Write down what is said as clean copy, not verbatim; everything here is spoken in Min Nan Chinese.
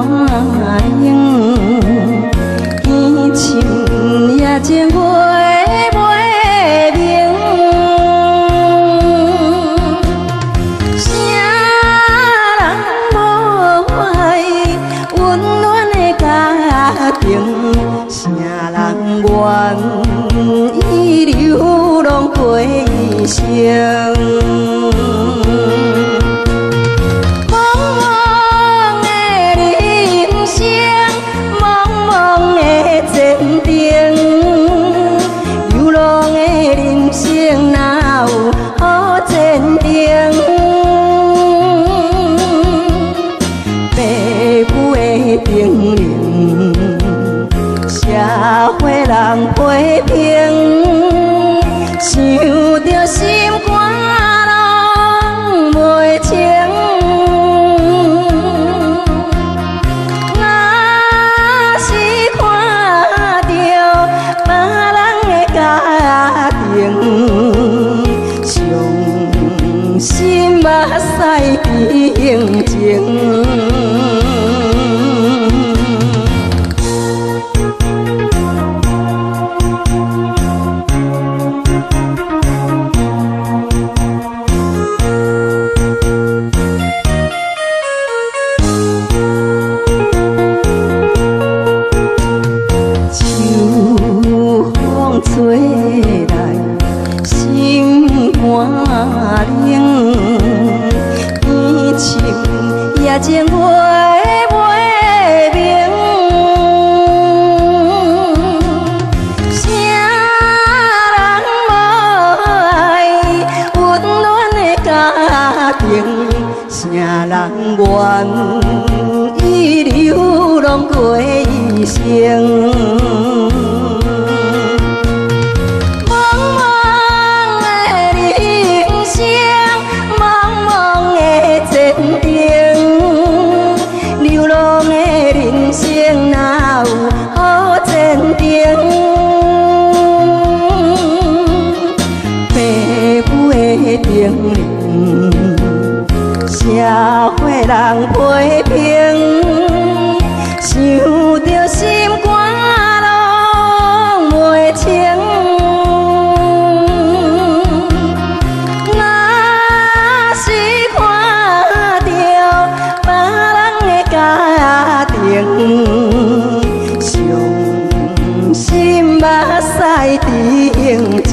冷，天深夜情月袂明。啥人无爱温暖的家庭？啥人愿意流浪过一生？茫茫的人生，茫茫的前程，流浪的人生哪有好前程？爸母的叮咛，社会人批评，想著心肝拢袂清。若是看著別人的家庭，傷心目屎冰情。秋風吹來，心肝冷，天深夜情月袂明。啥人無愛溫暖的家庭？啥人願意流浪過一生？茫茫的人生，茫茫的前程，流浪的人生哪有好前程？爸母的叮咛，社會人批評，想著心肝攏袂清。若是看著別人的家庭，傷心目屎冰情。